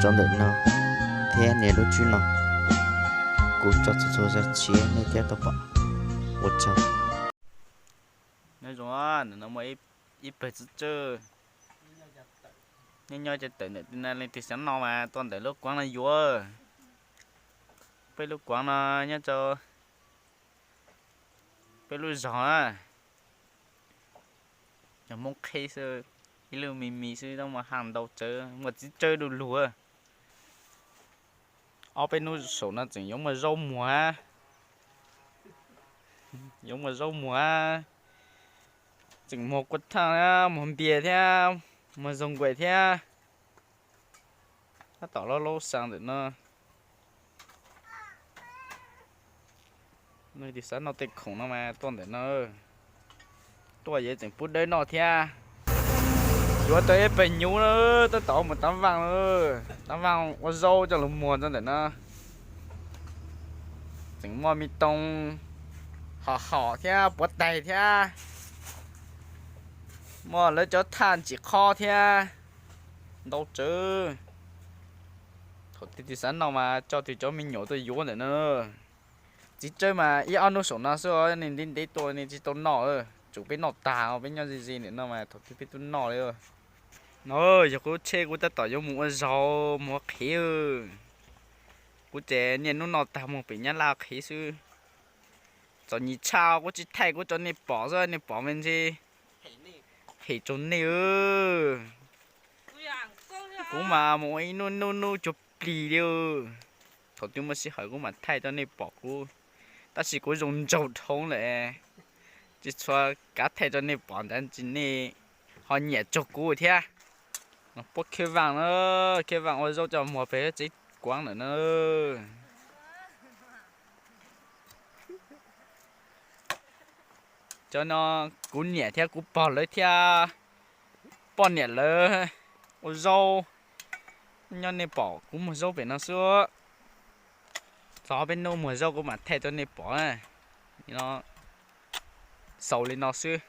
Ntawm no thiab nias lub tswb no, kuv tso txhua txhua zaj tshiab nej thiaj tau pom. Ua tsaug. Nyob zoo, ntawm no muaj ib pawg txiv tsawb nyob nyob cov tawm ntawm tij na, leej twg xav noj mas tuaj ntawm lub kuav no yuav. Peb lub kuav no nyob rau peb lub zos na, yog Hmoob qheb xwb, ib lub me me xwb, muaj haj ntau tsawv, muaj txiv tsawb du lug. Ob peb hnub saum no tseem yuav muaj zaub muag, yuav muaj zaub muag, tseem muag kua thaj, muag npias thiab, muag zoo nkuaim thiab. Tab tom laub laub xas ntawm no. Nej twg xav noj tej khoom no mas tuaj ntawm no, tuaj yeej tseem pub dawb noj thiab. Yuav tau ib pawg nyuv na, tab tom mus tav vaaj, tav vaaj ua zaub coj los muag rau ntawm no. Tseem muaj me tooj hom hom thiab puav taig thiab, muaj lawv cov thaj ntsim qhov thiab, ntau tsawv. Thaum twg twg xav noj mas tso twg cov me nyuam tuaj yuav ntawm no. Txiv tsawb mas ib ob hnub saum no xwb, nej ntev ntev tuaj nej tsis tau noj, tsum peb noj tag peb nyob ze ze ntawm no mas thaum twg peb twb noj li. No yog kuv tsheb kuv tab tom yuav mus ua zaug mus ua qhev. Kuv ces niaj hnub noj tag mus pem Nyab Laj qhev xwb. Txom nyem tshaj kuv tsis thaij kuv rau nej pom xwb, nej pom me ntsis hem rau nej. Kuv mas mus ua ib hnub hnub hnub cuag plig li. Thaum twg muaj sij hawm kuv mam thaij rau nej pom kuv, tab sis kuv zoo nraug dhau lawm, tsis txhua kav thaij rau nej pom ntawd tsis nej ho nyiam txog kuv thiab. Puab khiav vaaj na, khiav vaaj ua zaub coj muag pem tsev kuav ntawm no. Cov no kuv niam thiab kuv pog lawv thiab poj niam lawv ua zaub, nyob nej pom kuv muag zaub pem no xwb. Txog peb hnub muag zaub kuv mam thaij rau nej pom. Xaus li no xwb.